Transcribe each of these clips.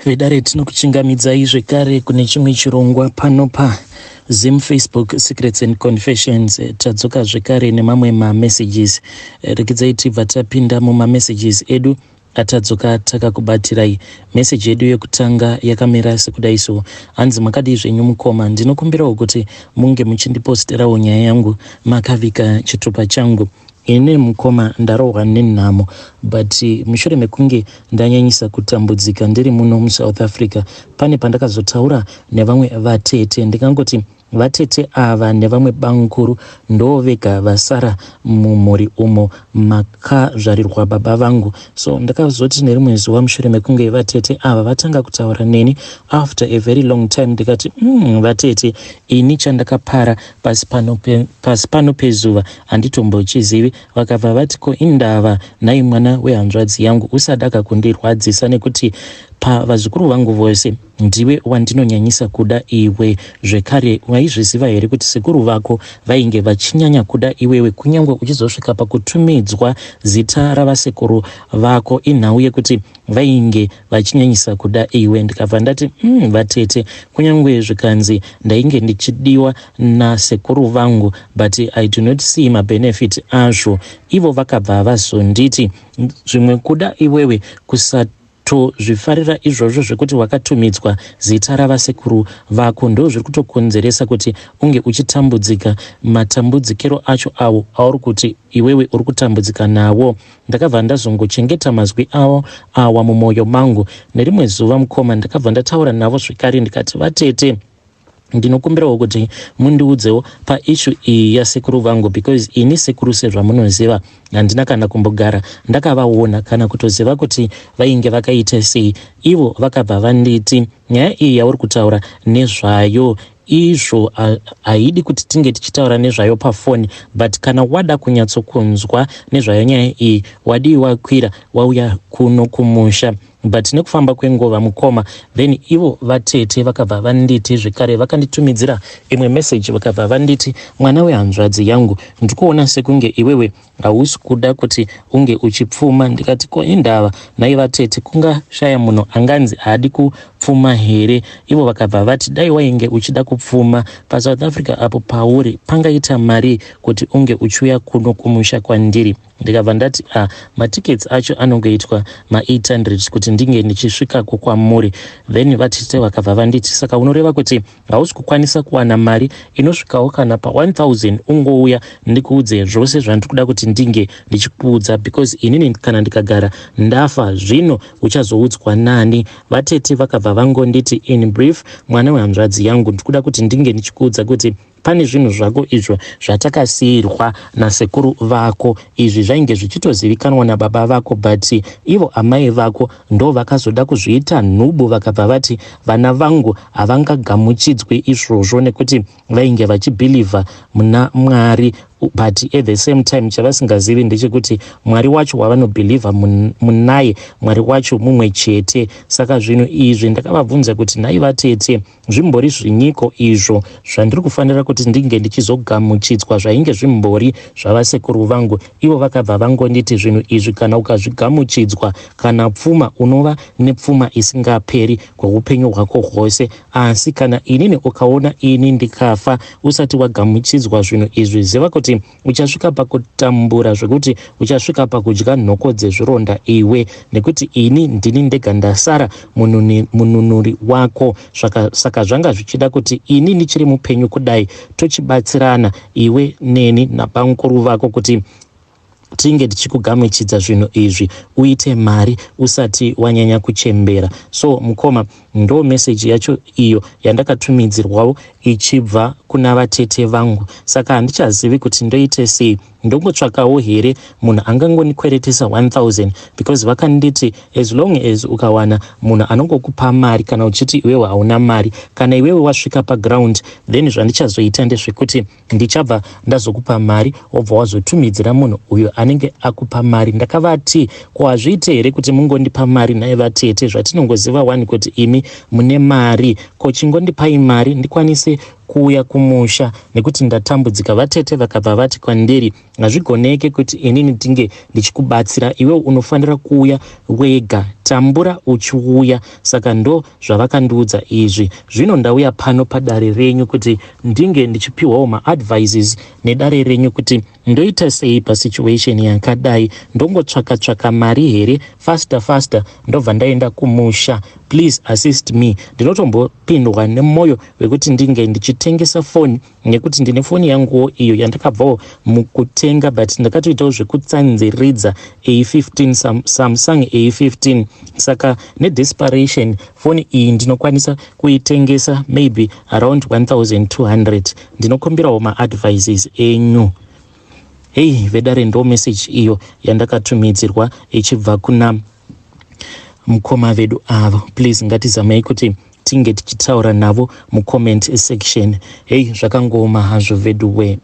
Vedare, tinokuchingamidzai zvekare kune chimwe chirongwa pano pa Zim Facebook Secrets and Confessions. Tadzoka zvekare nemamwe mamessages. Regedzai tibva tapinda mumamessages edu atadzoka takakubatirai. Meseji yedu yekutanga yakamira sekudai so: hanzi, "Makadii zvenyu mukoma? Ndinokumbirawo kuti munge muchindiposterawo nyaya yangu makavika chitupa changu. Ini mukoma ndarohwa nenhamo, but mushure mekunge ndanyanyisa kutambudzika ndiri muno muSouth Africa, pane pandakazotaura nevamwe vatete. Ndingangoti vatete ava nevamwe bamukuru ndo vega vasara mumhuri umo makazvarirwa baba vangu. So ndakazoti nerimwe zuva, mushure mekunge vatete ava vatanga kutaura neni after a very long time, ndikati, vatete, ini chandakapara pasi pano pezuva handitombochizivi." Vakabva vati, "Ko indava nhai mwana wehanzvadzi yangu? Usadaka kundirwadzisa, nekuti pavazukuru vangu vose ndiwe wandinonyanyisa kuda iwe. Zvekare waizviziva here kuti sekuru vako vainge vachinyanya kuda iwewe, kunyange uchizosvika pakutumidzwa zita ravasekuru vako inhau yekuti vainge vachinyanyisa kuda iwe?" Ndikabva ndati, vatete, kunyange zvikanzi ndainge ndichidiwa nasekuru vangu, but I do not see mabenefit azvo." Ivo vakabva vazonditi, "Zvimwe kuda iwewe kusatozvifarira izvozvo zvekuti wakatumidzwa zita ravasekuru vako ndo zviri kutokonzeresa kuti unge uchitambudzika matambudzikiro acho awo auri kuti iwewe uri kutambudzika nawo." Ndakabva ndazongochengeta mazwi avo awa mumwoyo mangu. Nerimwe zuva mukoma, ndakabva ndataura navo zvekare, ndikati, "Vatete, ndinokumbirawo kuti mundiudzewo paissue iyi yasekuru vangu, because ini sekuru, sezvamunoziva, handina kana kumbogara ndakavaona kana kutoziva kuti vainge vakaita sei." Ivo vakabva vanditi, "Nyaya iyi yauri kutaura nezvayo izvo haidi kuti tinge tichitaura nezvayo pafoni, but kana wada kunyatsokunzwa nezvayo nyaya iyi, wadii wakwira wauya kuno kumusha?" But nekufamba kwenguva mukoma, then ivo vatete vakabva vanditi zvekare, vakanditumidzira imwe message, vakabva vanditi, "Mwana wehanzvadzi yangu, ndikuona sekunge iwewe hausi kuda kuti unge uchipfuma." Ndikati, "Ko indava nhai vatete? Kungashaya munhu anganzi haadi kupfuma here?" Ivo vakabva vati, "Dai wainge uchida kupfuma paSouth Africa apo pauri, pangaita mari kuti unge uchiuya kuno kumusha kwandiri?" Ndikabva ndati, "A ah, matickets acho anongoitwa ma800 kuti ndinge ndichisvikako kwamuri." Then vatete vakabva vanditi, "Saka unoreva kuti hausi kukwanisa kuwana mari inosvikawo kana pa1000, ungouya ndikuudze zvose zvandiri kuda kuti ndinge ndichikuudza? Because inini kana ndikagara ndafa zvino, uchazoudzwa nani?" Vatete vakabva vangonditi, "In brief, mwana wehanzvadzi yangu, ndikuda kuti ndinge ndichikuudza kuti pane zvinhu zvako izvo zvatakasiyirwa nasekuru vako. Izvi zvainge zvichitozivikanwa nababa vako, but ivo amai vako ndo vakazoda kuzviita nhubu, vakabva vati vana vangu havangagamuchidzwi izvozvo, nekuti vainge vachibhilivha muna Mwari, but at the same time chavasingazivi ndechekuti Mwari wacho wavanobhilivha munaye, Mwari wacho mumwe chete. Saka zvinhu izvi ndakavabvunza kuti, nhai vatete, zvimbori zvinyiko izvo zvandiri kufanira kuti ndinge ndichizogamuchidzwa zvainge zvimbori zvavasekuru vangu?" Ivo vakabva vangonditi, "Zvinhu izvi kana ukazvigamuchidzwa, kana pfuma, unova nepfuma isingaperi kweupenyu hwako hwose. Asi kana inini ukaona ini ndikafa usati wagamuchidzwa zvinhu izvi, ziva kuti uchasvika pakutambura zvekuti uchasvika pakudya nhoko dzezvironda iwe, nekuti ini ndini ndega ndasara mununuri wako. Saka zvanga zvichida kuti ini ndichiri mupenyu kudai, tochibatsirana iwe neni nabamukuru vako kuti tinge tichikugamuchidza zvinhu izvi, uite mari usati wanyanya kuchembera." So mukoma, ndo meseji yacho iyo yandakatumidzirwawo ichibva kuna vatete vangu. Saka handichazivi kuti ndoite sei. Ndongotsvakawo here munhu angangondikweretesa 1000? Because vakanditi as long as ukawana munhu anongokupa mari, kana uchiti iwewe hauna mari, kana iwewe wasvika paground, then zvandichazoita ndezvekuti ndichabva ndazokupa mari, wobva wazotumidzira munhu uyo anenge akupa mari. Ndakavati, "Ko hazviite here kuti mungondipa mari nhai vatete? Zvatinongoziva wani kuti imi mune mari, ko chingondipai mari ndikwanise kuuya kumusha, nekuti ndatambudzika." Vatete vakabva vati kwandiri, "Hazvigoneke kuti inini ndinge ndichikubatsira iwe, unofanira kuuya wega." Tambura uchiuya. Saka ndo zvavakandiudza izvi. Zvino ndauya pano padare renyu kuti ndinge ndichipiwawo maadvices nedare renyu kuti ndoita sei pasituation yakadai. Ndongotsvaka tsvaka mari here faster faster ndobva ndaenda kumusha? Please assist me. Ndinotombopindwa nemwoyo wekuti ndinge ndichitengesa foni nekuti ndine foni yanguwo iyo yandakabvawo mukutenga, but ndakatoitawo zvekutsanziridza A15, Samsung A15. Saka nedesperation foni iyi ndinokwanisa kuitengesa maybe around 1200. Ndinokumbirawo maadvices enyu. Hei vedare, ndo message iyo yandakatumidzirwa ichibva kuna mukoma vedu avo. Please, ngatizamei kuti tinge tichitaura navo mucomment section. Hei, zvakangooma hazvo vedu we.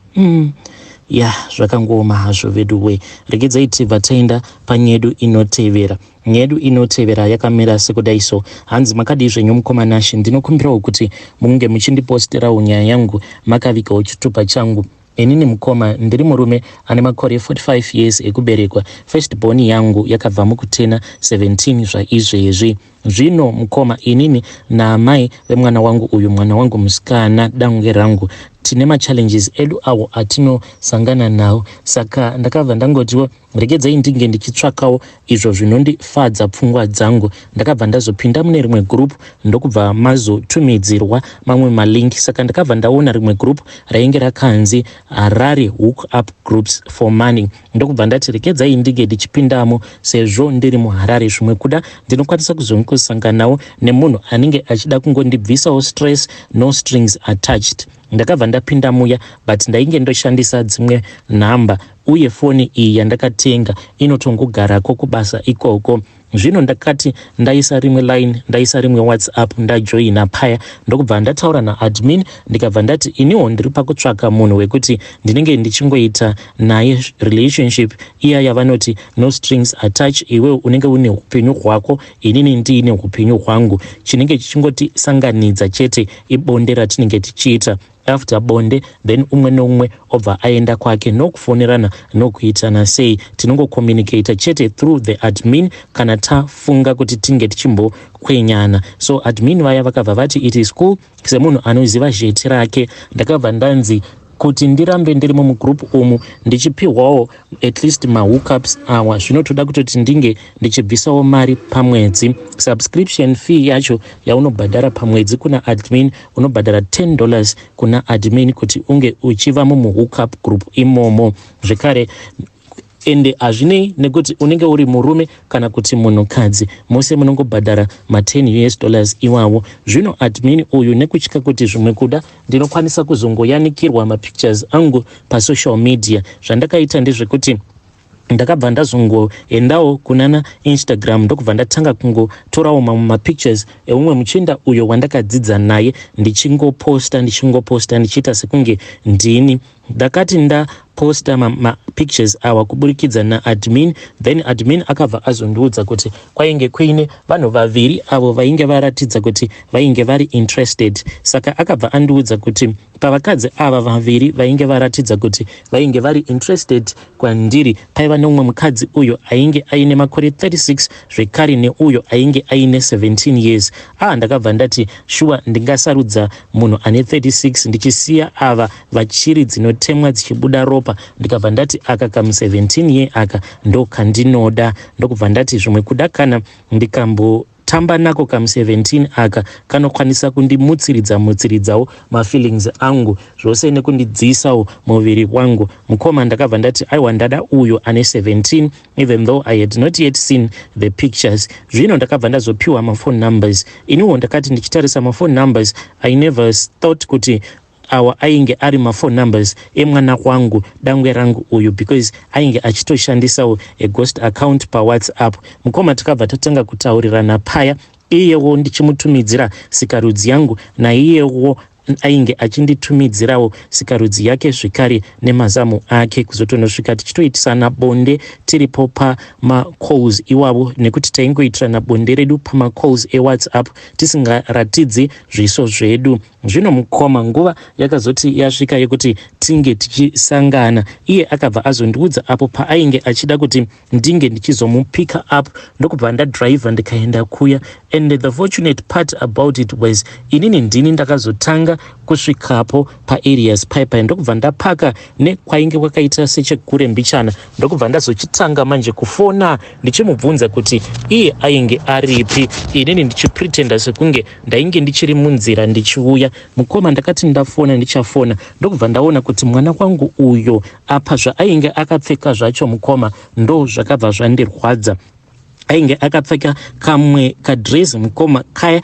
Ya, zvakangooma hazvo vedu we. Regedzai tibva taenda panyedu inotevera. Nyedu inotevera yakamira sekudai so. Hanzi, "Makadii zvenyu mukoma Nashe? Ndinokumbirawo kuti munge muchindiposterawo nyaya yangu makavigawo chitupa changu. Inini mukoma ndiri murume ane makore 45 years ekuberekwa. First born yangu yakabva mukutena 17 zvaizvezvi. Zvino mukoma, inini naamai vemwana wangu uyu, mwana wangu musikana, dangwe rangu, tine machallenges edu awo atinosangana nawo. Saka ndakabva ndangotiwo regedzai ndinge ndichitsvakawo izvo zvinondifadza pfungwa dzangu. Ndakabva ndazopinda mune rimwe group, ndokubva mazotumidzirwa mamwe malink. Saka ndakabva ndaona rimwe group rainge rakanzi Harare Hook Up Groups for Money, ndokubva ndati regedzai ndinge ndichipindamo sezvo ndiri muHarare. Zvimwe kuda ndinokwanisa kuzongosanganawo nemunhu anenge achida kungondibvisawo stress, no strings attached. Ndakabva ndapinda muya, but ndainge ndoshandisa dzimwe nhamba, uye foni iyi yandakatenga inotongogarako kubasa ikoko. Zvino ndakati ndaisa rimwe line, ndaisa rimwe WhatsApp, ndajoina paya, ndokubva ndataura naadmin, ndikabva ndati iniwo ndiri pakutsvaka munhu wekuti ndinenge ndichingoita naye relationship iya yavanoti no strings attach. Iwewe unenge une upenyu hwako, inini ndiine upenyu hwangu. Chinenge chichingotisanganidza chete ibonde ratinenge tichiita. After bonde, then umwe neumwe obva aenda kwake, nokufonerana nokuitana sei. Tinongocommunicata chete through the admin kana tafunga kuti tinge tichimbokwenyana." So admin vaya vakabva vati it is cool, semunhu anoziva zheti rake. Ndakabva ndanzi kuti ndirambe ndiri mumugroup umu ndichipiwawo at least mahookups awa, zvinotoda kutoti ndinge ndichibvisawo mari pamwedzi. Subscription fee yacho yaunobhadhara pamwedzi kuna admin, unobhadhara $10 kuna admin kuti unge uchiva mumuhookup group imomo zvekare. Ende hazvinei nekuti unenge uri murume kana kuti munhukadzi, mose munongobhadhara ma10 US dollars iwawo. Zvino admin uyu, nekutya kuti zvimwe kuda ndinokwanisa kuzongoyanikirwa mapictures angu pasocial media, zvandakaita ndezvekuti ndakabva ndazongoendawo kunana Instagram, ndokubva ndatanga kungotorawo mamwe mapictures eumwe muchinda uyo wandakadzidza naye, ndichingoposta, ndichingoposta, ndichiita sekunge ndini. Ndakati ndaposta mapictures awa kuburikidza naadmin, then admin akabva azondiudza kuti kwainge kuine vanhu vaviri avo vainge varatidza kuti vainge vari interested. Saka akabva andiudza kuti pavakadzi ava vaviri vainge varatidza kuti vainge vari interested kwandiri, paiva neumwe mukadzi uyo ainge aine makore 36, zvekare neuyo ainge aine 17 years. Ndakabva ndati shuwa ndingasarudza munhu ane 36 ndichisiya ava vachiri dzinotemwa dzichibuda ropa? Ndikabva ndati aka kamu 17 ye aka ndo kandinoda. Ndokubva ndati zvimwe kuda kana ndikambo tamba nako kamu17 aka, kanokwanisa kundimutsiridza mutsiridzawo mafeelings angu zvose nekundidziisawo muviri wangu. Mukoma, ndakabva ndati aiwa, ndada uyo ane 17, even though I had not yet seen the pictures. Zvino ndakabva ndazopiwa maphone numbers. Iniwo ndakati ndichitarisa maphone numbers, I never thought kuti awa ainge ari maphone numbers emwana wangu, dangwe rangu uyu, because ainge achitoshandisawo aghost account paWhatsApp. Mukoma, takabva tatanga kutaurirana paya, iyewo ndichimutumidzira sikarudzi yangu, naiyewo Ainge achinditumidzirawo sikarudzi yake zvekare nemazamu ake, kuzotonosvika tichitoitisana bonde tiripo pamacalls iwavo, nekuti taingoitirana bonde redu pamacalls eWhatsApp tisingaratidzi zviso zvedu. Zvino mukoma, nguva yakazoti yasvika yekuti tinge tichisangana, iye akabva azondiudza apo paainge achida kuti ndinge ndichizomupicka up, ndokubva ndadhiraivha ndikaenda kuya. And the fortunate part about it was inini ndini ndakazotanga kusvikapo paareas paipai, ndokubva ndapaka nekwainge kwakaita sechekure mbichana, ndokubva ndazochitanga manje kufona ndichimubvunza kuti iye ainge aripi, inini ndichipretenda sekunge ndainge ndichiri munzira ndichiuya. Mukoma, ndakati ndafona, ndichafona, ndokubva ndaona kuti mwana wangu uyo apa zvaainge akapfeka zvacho, mukoma, ndo zvakabva zvandirwadza. Ainge akapfeka kamwe kadress, mukoma, kaya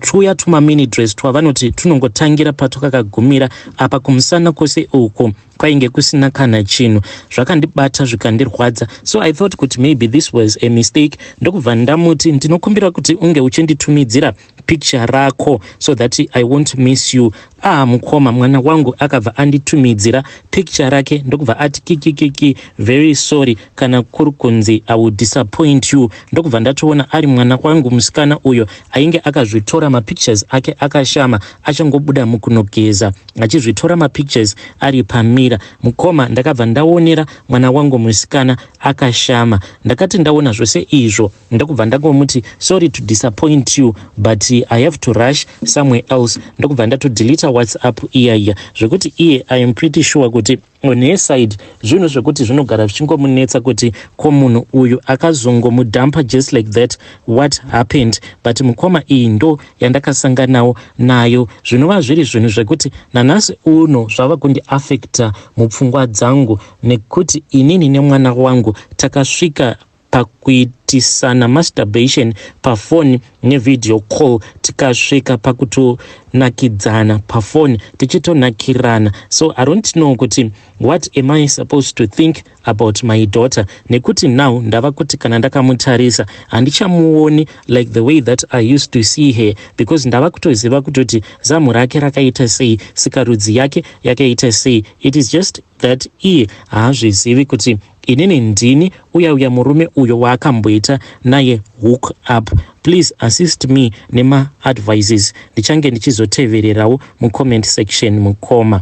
tuya tumamini dress twavanoti tunongotangira patwakakagumira apa. Kumusana kwose uko kwainge kusina kana chinhu. Zvakandibata zvikandirwadza, so I thought kuti maybe this was a mistake, ndokubva ndamuti, "Ndinokumbira kuti unge uchinditumidzira picture rako so that I won't miss you." Ah, mukoma, mwana wangu akabva anditumidzira picture rake, ndokubva ati, "Kikikiki, very sorry kana kuri kunzi I will disappoint you." Ndokubva ndatoona ari mwana wangu musikana uyo ainge akazvitora mapictures ake akashama, achangobuda mukunogeza, achizvitora mapictures ari pamirror. Mukoma, ndakabva ndaonera mwana wangu musikana akashama. Ndakati ndaona zvose izvo, ndokubva ndangomuti, "Sorry to disappoint you, but I have to rush somewhere else." Ndokubva ndatodhilita WhatsApp iyaiya, zvekuti iye, I am pretty sure kuti on her side zvinhu zvekuti zvinogara zvichingomunetsa kuti ko munhu uyu akazongomudhampa just like that, what happened? But mukoma, iyi ndo yandakasanganawo nayo, zvinova zviri zvinhu zvekuti nanhasi uno zvava kundiafecta mupfungwa dzangu, nekuti inini nemwana wangu takasvika pakuitisana masturbation pafoni nevideo call, tikasvika pakutonakidzana pafoni, tichitonakirana. So I don't know kuti what am I supposed to think about my daughter, nekuti now ndava kuti kana ndakamutarisa handichamuoni like the way that I used to see her, because ndava kutoziva kutoti zamu rake rakaita sei, sikarudzi yake yakaita sei. It is just that iye haazvizivi kuti inini ndini uya uya murume uyo waakamboita naye hook up. Please assist me nemaadvices, ndichange ndichizotevererawo mucomment section, mukoma.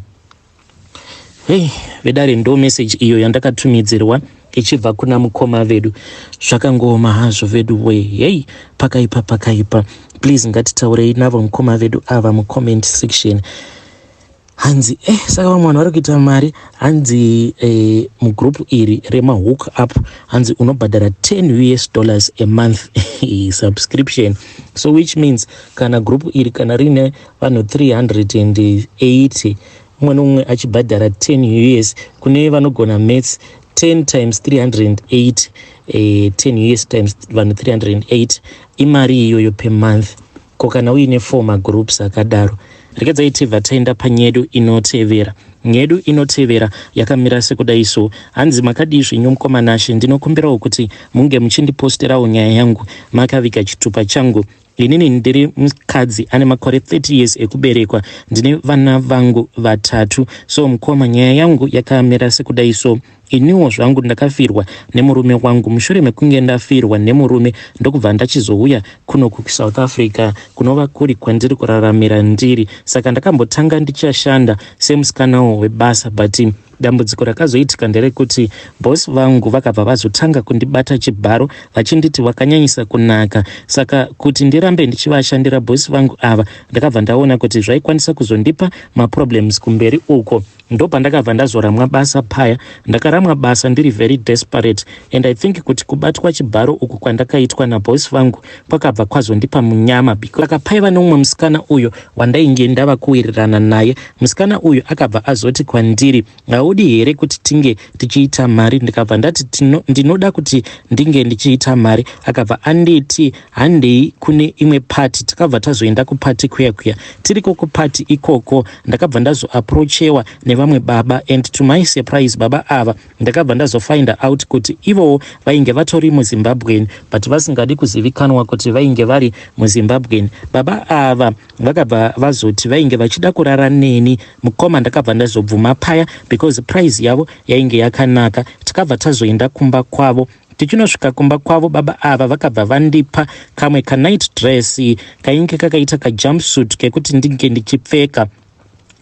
Hei vedare, ndo message iyo yandakatumidzirwa ichibva kuna mukoma vedu. Zvakangooma hazvo vedu we. Hei, pakaipa, pakaipa. Please ngatitaurei navo mukoma vedu ava mucomment section. Hanzi saka vamwe vanhu vari kuita mari, hanzi mugroup iri remahook up, hanzi unobhadhara 10 US dollars a month subscription. So which means kana group iri kana riine vanhu 380, umwe neumwe achibhadhara 10 US, kune vanogona maths, 10 times 308, 10 US times vanhu 308 imari iyoyo per month. Ko kana uine 4 magroups akadaro? Regedzai tibva taenda panyedu inotevera. Nyedu inotevera yakamira sekudai so. Hanzi, "Makadii zvenyu mukoma Nashe? Ndinokumbirawo kuti munge muchindiposterawo nyaya yangu makaviga chitupa changu. Inini ndiri mukadzi ane makore 30 years ekuberekwa, ndine vana vangu vatatu. So mukoma, nyaya yangu yakamira sekudai so. Iniwo zvangu ndakafirwa nemurume wangu. Mushure mekunge ndafirwa nemurume, ndokubva ndachizouya kuno kuSouth Africa, kunova kuri kwandiri kuraramira ndiri. Saka ndakambotanga ndichashanda semusikanawo webasa, but dambudziko rakazoitika nderekuti bosi vangu vakabva vazotanga kundibata chibharo, vachinditi wakanyanyisa kunaka. Saka kuti ndirambe ndichivashandira bosi vangu ava, ndakabva ndaona kuti zvaikwanisa kuzondipa maproblems kumberi uko. Ndopandakabva ndazoramwa basa paya. Ndakaramwa basa ndiri very desperate, and I think kuti kubatwa chibharo uku kwandakaitwa nabhosi vangu kwakabva kwazondipa munyama. Saka paiva neumwe musikana uyo wandainge ndava kuwirirana naye. Musikana uyu akabva azoti kwandiri, 'Hausi Haudi here kuti tinge tichiita mari? Ndikabva ndati ndinoda kuti ndinge ndichiita mari. Akabva anditi handei kune imwe party. Takabva tazoenda kuparty kuya kuya. Tiriko kuparty ikoko ndakabva ndazoapproachewa nevamwe baba, and to my surprise, baba ava ndakabva ndazofind out kuti ivowo vainge vatori muZimbabwean, but vasingadi kuzivikanwa kuti vainge vari muZimbabwean. Baba ava vakabva vazoti vainge vachida kurara neni. Mukoma, ndakabva ndazobvuma paya because price yavo yainge yakanaka. Takabva tazoenda kumba kwavo. Tichinosvika kumba kwavo, baba ava vakabva vandipa kamwe kanight dress kainge kakaita kajumpsuit kekuti ndinge ndichipfeka.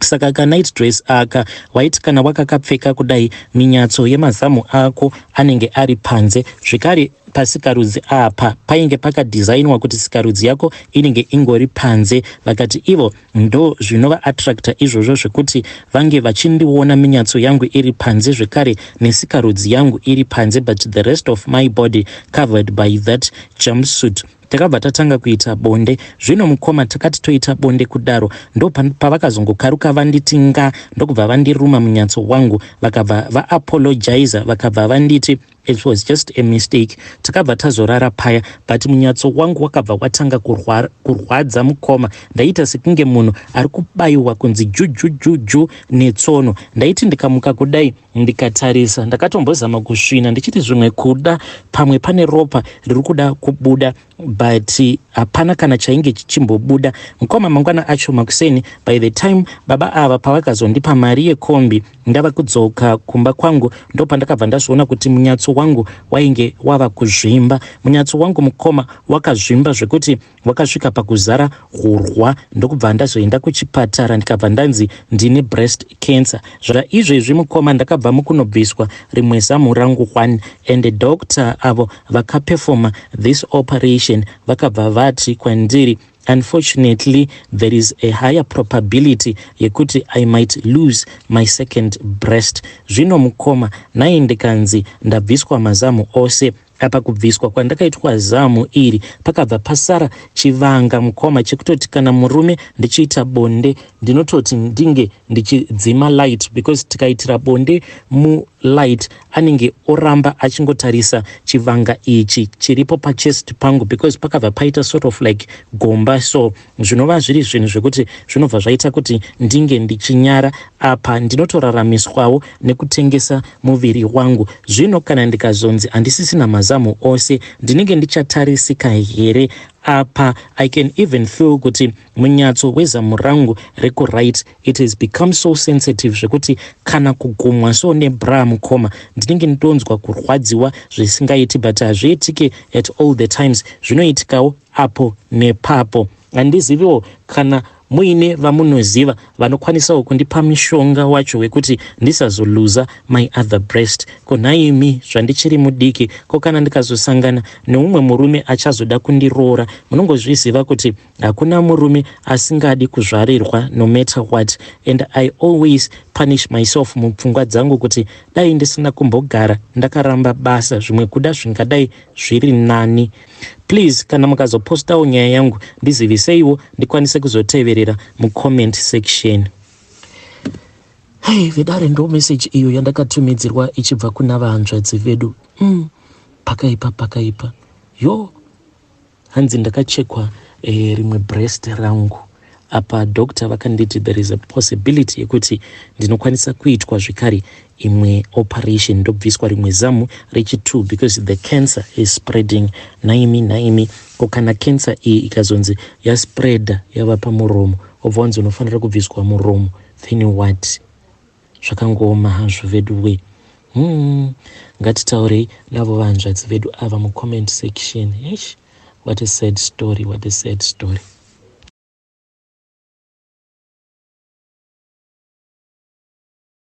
Saka kanight dress aka, waiti kana wakakapfeka kudai, minyatso yemazamu ako anenge ari panze. Zvekare pasikarudzi apa painge pakadhizainwa kuti sikarudzi yako inenge ingori panze. Vakati ivo ndo zvinovaattracta izvozvo, zvekuti vange vachindiona minyatso yangu iri panze, zvekare nesikarudzi yangu iri panze, but the rest of my body covered by that jumpsuit. Takabva tatanga kuita bonde. Zvino mukoma, takati toita bonde kudaro, ndo pavakazongokaruka vanditi nga, ndokubva vandiruma munyatso wangu. Vakabva vaapologiza, vakabva vanditi it was just a mistake. Takabva tazorara paya, but munyatso wangu wakabva watanga kurwadza. Mukoma, ndaita sekunge munhu ari kubayiwa kunzi jujujuju netsono. Ndaiti ndikamuka kudai, ndikatarisa, ndakatombozama kusvina ndichiti zvimwe kuda pamwe pane ropa riri kuda kubuda, but hapana kana chainge chichimbobuda. Mukoma, mangwana acho makuseni, by the time baba ava pavakazondipa mari yekombi ndava kudzoka kumba kwangu, ndo pandakabva ndazviona kuti munyatso wangu wainge wava kuzvimba. Munyatso wangu, mukoma, wakazvimba zvekuti wakasvika pakuzara hurwa, ndokubva ndazoenda kuchipatara, ndikabva ndanzi ndine breast cancer. Zvaizvezvi, mukoma, ndakabva mukunobviswa rimwe zamu rangu one, and doctor avo vakaperforma this operation vakabva vati kwandiri, unfortunately there is a higher probability yekuti I might lose my second breast. Zvino mukoma, nai ndikanzi ndabviswa mazamu ose. Apa kubviswa kwandakaitwa zamu iri, pakabva pasara chivanga, mukoma, chekutoti kana murume ndichiita bonde ndinototi ndinge ndichidzima light, because tikaitira bonde mulight anenge oramba achingotarisa chivanga ichi chiripo pachest pangu, because pakabva paita sort of like gomba. So zvinova zviri zvinhu zvekuti zvinobva zvaita kuti ndinge ndichinyara. Apa ndinotoraramiswawo nekutengesa muviri wangu. Zvino kana ndikazonzi handisisina mazamu ose, ndinenge ndichatarisika here? Apa I can even feel kuti munyatso wezamu rangu rekuright, it has become so sensitive zvekuti kana kugumwa so nebra, mukoma, ndinenge ndonzwa kurwadziwa zvisingaiti. But hazviitike at all the times, zvinoitikawo apo nepapo. Handiziviwo kana muine vamunoziva vanokwanisawo kundipa mishonga wacho wekuti ndisazoluza my other breast. Ko nhaimi, zvandichiri mudiki, ko kana ndikazosangana neumwe murume achazoda kundiroora? Munongozviziva kuti hakuna murume asingadi kuzvarirwa, no matter what. And I always punish myself mupfungwa dzangu kuti dai ndisina kumbogara ndakaramba basa, zvimwe kuda zvingadai zviri nani. Please, kana mukazopostawo nyaya yangu, ndiziviseiwo ndikwanise kuzoteverera mucomment section. Hei vedare, ndo meseji iyo yandakatumidzirwa ichibva kuna vahanzvadzi vedu. Pakaipa, pakaipa yo. Hanzi ndakachekwa rimwe breast rangu. Apa doctor vakanditi there is a possibility yekuti ndinokwanisa kuitwa zvekare imwe operation, ndobviswa rimwe zamu rechi2 because the cancer is spreading. Naimi, naimi, ko kana cancer iyi ikazonzi yaspreada yava pamuromo, wobva wanzi unofanira kubviswa muromo, then what? Zvakangooma hazvo vedu we. Ngatitaurei navo vanzvadzi vedu ava mucomment section. Eish, what a sad story, what a sad story.